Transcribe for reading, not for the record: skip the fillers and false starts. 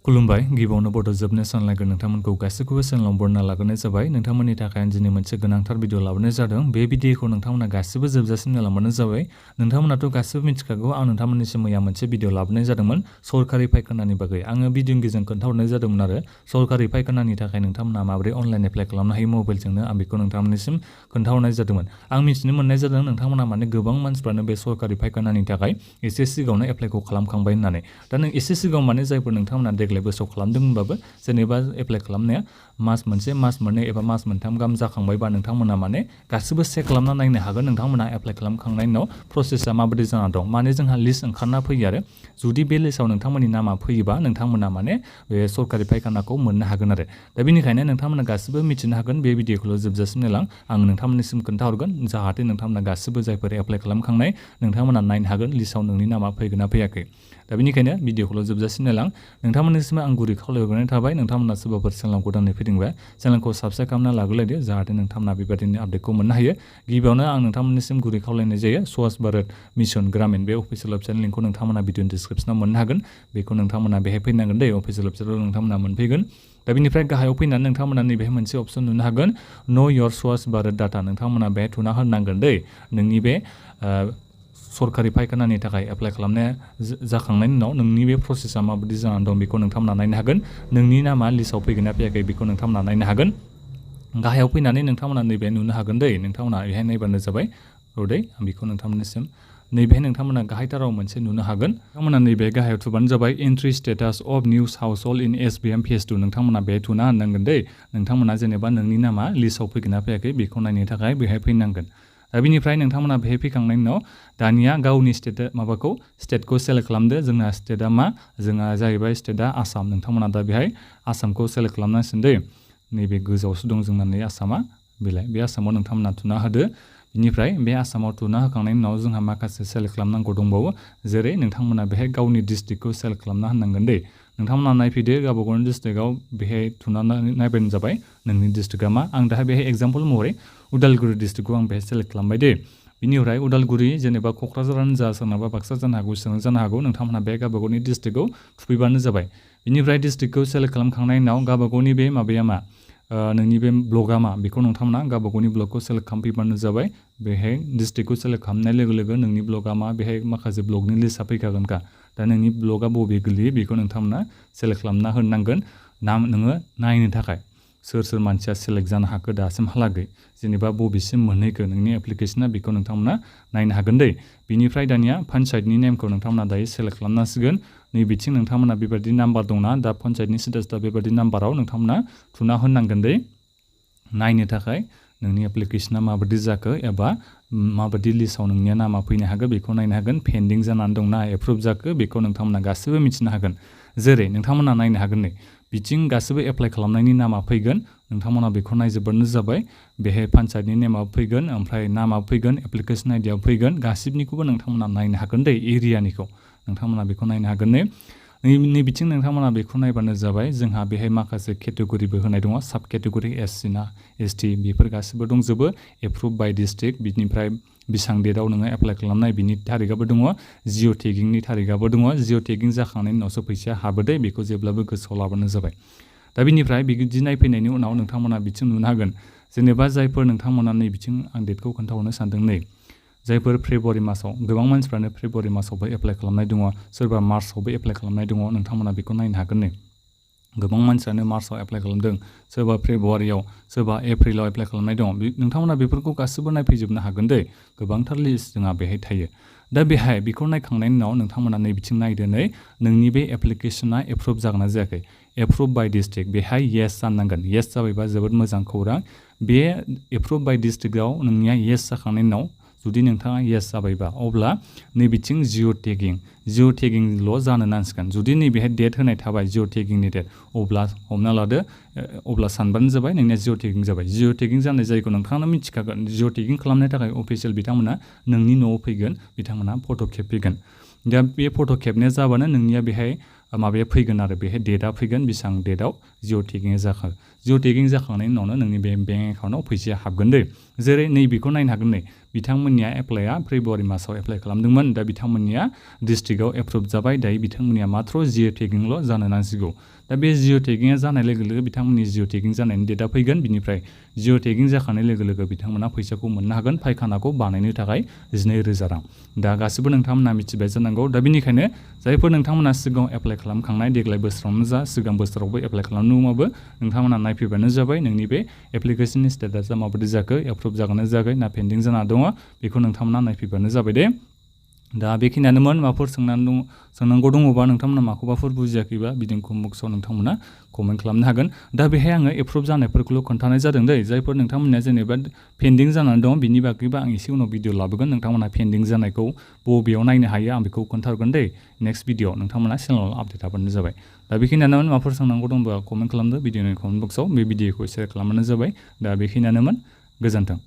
खुलुमबाय गिबियावनो बड' जोबनो सानलायगोन नोंथांमोनखौ गासैखौबो चेनेलाव बरना लाग्रोनाय जाबाय नोंथांमोननि थाखाय आं दिनै मोनसे गोनांथार भिडिअ लाबोनाय जादों बे भिडिअखौ नोंथांमोना गासिबो जोबजासिम नायलांबानो जाबाय नोंथांमोनाथ' गासिबो मिथिखागौ आं नोंथांमोननिसिम मैया मोनसे भिडिअ लाबोनाय जादोंमोन सरकारि फायखानानि बागै आङो भिडिअनि गेजेरजों खोन्थाहरनाय जादोंमोन आरो सरकारि फायखानानि थाखाय नोंथांमोना माबोरै अनलाइन एप्लाइ खालामनो हायो मबाइलजोंनो आं बेखौ नोंथांमोननिसिम खोन्थाहरनाय जादोंमोन आं मिथिनो मोननाय जादों नोंथांमोना माने गोबां मानसिफ्रानो बे सरकारि फायखानानि थाखाय एसे सिगाङावनो एप्लाइखौ खालामखांबाय होननानै दा नों एसे सिगाङाव माने जायफोर नोंथांमोना देग्लाय बोसोराव खालामदोंबाबो जेनेबा एप्लाइ खालामनाया मास मोनसे मास मोननै एबा मास मोनथाम गाहाम जाखांबायबा नोंथांमोना माने गासिबो चेक खालामना नायनो हागोन नोंथांमोना एप्लाइ खालामखांनायनि उनाव प्रसेसआ माबायदि जाना दं माने जोंहा लिस्ट ओंखारना फैयो आरो जुदि बे लिस्टआव नोंथांमोननि नामा फैयोबा नोंथांमोना माने बे सरकारि फायखानाखौ मोननो हागोन आरो दा बेनिखायनो नोंथांमोना गासिबो मिथिनो हागोन बे भिडिअखौल' जोबजासिम नायलां आं नोंथांमोननिसिम खोन्थाहरगोन जाहाथे नोंथांमोना गासिबो जायफोर एप्लाइ खालामखांनाय नोंथांमोना नायनो हागोन लिस्टआव नोंनि नामा फैगोन ना फैयाखै दा बेनिखायनो भिडिअखौल' जोबजासिम नायलां नोंथांमोननिसिम आं गुरै खावलायहरनाय थाबाय नोंथांमोना सोरबाफोर चेनेलाव गोदानै फैदोंबा चेनेलखौ साबस्क्राइब खालामना लाग्रोलायदो जाहाथे नोंथांमोना बेबायदिनो आपडेटखौ मोननो हायो गिबियावनो आं नोंथांमोननिसिम गुरै खावलायनाय जायो स्वच्छ भारत मिशन ग्रामीण बे अफिसियेल वेबसाइटनि लिंकखौ नोंथांमोना भिडिअनि डिसक्रिपसनाव मोननो हागोन बेखौ नोंथांमोना बेहाय फैनांगोन दै अफिसियेल वेबसाइटआव नोंथांमोना मोनफैगोन दा बेनिफ्राय गाहायाव फैनानै नोंथांमोना नैबेहाय मोनसे अपसन नुनो हागोन नो योर स्वच्छ भारत डाटा नोंथांमोना बेहाय थुना होनांगोन दै नोंनि बे सरकारि फायखानानि थाखाय एप्लाइ खालामनाया जाखांनायनि उनाव नोंनि बे प्रसेसआ माबायदि जानानै दं बेखौ नोंथांमोना नायनो हागोन नोंनि नामा लिस्टआव फैगोन ना फैयाखै बेखौ नोंथांमोना नायनो हागोन गाहायाव फैनानै नोंथांमोना नैबे नुनो हागोन दै नोंथांमोना बेहाय नायबानो जाबाय रदै आं बेखौ नोंथांमोननिसिम नैबेहाय नोंथांमोना गाहायथाराव मोनसे नुनो हागोन नोंथांमोना नैबे गाहायाव थुबानो जाबाय entry status of news house held in SBM phase 2 नोंथांमोना बेहाय थुना होनांगोन दै नोंथांमोना जेनेबा नोंनि नामा लिस्टआव फैगोन ना फैयाखै बेखौ नायनो थाखाय बेहाय फैनांगोन दा बेनिफ्राय नोंथांमोना बेहाय फैखांनायनि उनाव दानिया गावनि स्टेटखौ सेलेक्ट खालामदो जोंना स्टेटआ मा जोंहा जाहैबाय स्टेटआ आसाम नोंथांमोना दा बेहाय आसामखौ सेलेक्ट खालामनांसिगोन दै नैबे गोजौआवसो दं जोंना नै आसामा बेलाय बे आसामाव नोंथांमोना थुना होदो बिनिफ्राय बे आसामाव थुना होखांनायनि उनाव जोंहा माखासे सेलेक्ट खालामनांगौ दंबावो जेरै नोंथांमोना बेहाय गावनि डिस्ट्रिक्टखौ सेलेक्ट खालामना होनांगोन दै नोंथांमोना नायफैदो गावबा गावनि डिस्ट्रिक्टआव बेहाय थुना नायबानो जाबाय नोंनि डिस्ट्रिक्टआ मा आं दाहाय बेहाय एग्जाम्पल महरै उदालगुरि डिस्ट्रिक्टखौ आं बेहाय सेलेक्ट खालामबाय दे बिनिफ्राय उदालगुरि जेनेबा क'क्राझारानो जा सोरनाबा बाक्सा जानो हागौ सिरां जानो हागौ नोंथांमोना बे गावबा गावनि डिस्ट्रिक्टखौ थुफैबानो जाबाय बिनिफ्राय डिस्ट्रिक्टखौ सेलेक्ट खालामखांनायनि उनाव गावबा गावनि बे माबाया मा नोंनि बे ब्लगआ मा बेखौ नोंथांमोना गावबा गावनि ब्लगखौ सेलेक्ट खालामफैबानो जाबाय बेहाय डिस्ट्रिक्टखौ सेलेक्ट खालामनाय लोगो लोगो नोंनि ब्लगआ मा बेहाय माखासे ब्लगनि लिस्टआ फैखागोनखा दा नोंनि ब्लगआ बबे गोलैयो बेखौ नोंथांमोना सेलेक्ट खालामना होनांगोन नोङो नायनो थाखाय सोर सोर मानसिया सेलेक्ट जानो हाखो दासिमहालागै जेनेबा बबेसिम मोनहैखो नोंनि एप्लिकेसना बेखौ नोंथांमोना नायनो हागोन दै बिनिफ्राय दानिया पन्सायतनि नेमखौ नोंथांमोना दायो सेलेक्ट खालामनांसिगोन नैबेथिं नोंथांमोना बेबायदि नाम्बार दंना दा पन्सायतनि स्टेटासआ बेबायदि नाम्बाराव नोंथांमोना थुना होनांगोन दै नायनो थाखाय नोंनि एप्लिकेसना माबायदि जाखो एबा माबायदि लिस्टआव नोंनिया नामा फैनो हागोन बेखौ नायनो हागोन पेन्डिं जानानै दंना एप्रुभ जाखो बेखौ नोंथांमोना गासिबो मिथिनो हागोन जेरै नोंथांमोना नायनो हागोन नै बिथिं गासिबो एप्लाइ खालामनायनि नामा फैगोन नोंथांमोना बेखौ नायजोबबानो जाबाय बेहाय पन्सायतनि नेमाबो फैगोन ओमफ्राय नामाबो फैगोन एप्लिकेसन आइडियाबो फैगोन गासिबनिखौबो नोंथांमोना नायनो हागोन दै एरियानिखौ नोंथांमोना बेखौ नायनो हागोन नै बिथिं नोंथांमोना बेखौ नायबानो जाबाय जोंहा बेहाय माखासे केटेगरिबो होनाय दङ साब केटेगरि एससि ना एसटि बेफोर गासिबो दंजोबो एप्रुभ बाय डिस्ट्रिक्ट बिनिफ्राय बेसां डेटआव नोङो एप्लाइ खालामनाय बिनि थारिखआबो दङ जिअ' टेगिंनि थारिखआबो दङ जिअ' टेगिं जाखांनायनि उनावसो फैसाया हाबोदे बेखौ जेब्लाबो गोसोआव लाबानो जाबाय दा बिनिफ्राय बिदि नायफैनायनि उनाव नोंथांमोना बिथिं नुनो हागोन जेनेबा जायफोर नोंथांमोना नै बिथिं आं डेटखौ खोन्थाहरनो सानदों नै जायफोर फेब्रुवारि मासाव गोबां मानसिफ्रानो फेब्रुवारि मासावबो एप्लाइ खालामनाय दङ सोरबा मार्चआवबो एप्लाइ खालामनाय दङ नोंथांमोना बेखौ नायनो हागोन नै गोबां मानसियानो मार्चआव एप्लाइ खालामदों सोरबा फेब्रुवारियाव सोरबा एप्रिलाव एप्लाइ खालामनाय दं नोंथांमोना बेफोरखौ गासिबो नायफैजोबनो हागोन दै गोबांथार लिस्ट जोंहा बेहाय थायो दा बेहाय बेखौ नायखांनायनि उनाव नोंथांमोना नै बिथिं नायदो नै नोंनि बे एप्लिकेसना एप्रुभ जागोन ना जायाखै एप्रुभ बाय डिस्ट्रिक्ट बेहाय येस जानांगोन येस जाबायबा जोबोद मोजां खौरां बे एप्रुभ बाय डिस्ट्रिक्टआव नोंनिया येस जाखांनायनि उनाव जुदि नोंथाङा येस जाबायबा अब्ला नैबिथिं जिअ' टेगिंल' जानो नांसिगोन जुदि नैबेहाय डेट होनाय थाबाय जिअ' टेगिंनि डेट अब्ला हमना लादो अब्ला सानबानो जाबाय नोंनिया जिअ' टेगिं जाबाय जिअ' टेगिं जानाय जायखौ नोंथाङा मिथिखागोन जिअ' टेगिं खालामनो थाखाय अफिसियेल बिथांमोना नोंनि न'आव फैगोन बिथांमोना फट' खेबफैगोन दा बे फट' खेबनाया जाबानो नोंनिया बेहाय माबाया फैगोन आरो बेहाय डेटआ फैगोन बेसेबां डेटआव जिअ' टेगिंआ जाखो जिअ' टेगिं जाखांनायनि उनावनो नोंनि बे बेंक एकाउन्टआव फैसाया हाबगोन दै जेरै नैबेखौ नायनो हागोन नै बिथांमोननिया एप्लाइआ फेब्रुवारि मासाव एप्लाइ खालामदोंमोन दा बिथांमोननिया डिस्ट्रिक्टआव एप्रुभ जाबाय दायो बिथांमोननिया मात्र जिअ टेगिंल' जानो नांसिगौ दा बे जिअ टेगिंआ जानाय लोगो लोगो बिथांमोननि जिअ टेगिं जानायनि डेटआ फैगोन बिनिफ्राय जिअ टेगिं जाखानाय लोगो लोगो बिथांमोना फैसाखौ मोननो हागोन फायखानाखौ बानायनो थाखाय 12,000 रां दा गासिबो नोंथांमोना मिथिबाय जानांगौ दा बेनिखायनो जायफोर नोंथांमोना सिगाङाव एप्लाइ खालामखांनाय देग्लाय बोसोरावनो जा सिगां बोसोरावबो एप्लाइ खालामदोंबाबो नोंथांमोना नायफैबानो जाबाय नोंनि बे एप्लिकेशननि स्टेटासा माबायदि जाखो एप्रुभ जागोन ना जायाखै ना पेन्डिं जाना दङ बेखौ नोंथांमोना नायफैबानो जाबाय दे दा बेखिनियानोमोन माबाफोर सोंनांगौ दङबा नोंथांमोना माखौबाफोर बुजियाखैबा बिदिनो कमेन्ट बक्सआव नोंथांमोना कमेन्ट खालामनो हागोन दा बेहाय आङो एप्रुभ जानायफोरखौल' खोन्थानाय जादों दै जायफोर नोंथांमोननिया जेनेबा पेन्डिं जानानै दं बिनि बागैबा आं एसे उनाव भिडिअ लाबोगोन नोंथांमोना पेन्डिं जानायखौ बबेयाव नायनो हायो आं बेखौ खोन्थाहरगोन दै नेक्स्ट भिडिअ नोंथांमोना चेनेलाव आपडेट हाबानो जाबाय दा बेखिनियानोमोन माबाफोर सोंनांगौ दंबा कमेन्ट खालामदो भिडिअनि कमेन्ट बक्सआव बे भिडिअखौ शेयार खालामबानो जाबाय दा बेखिनियानोमोन गोजोन्थों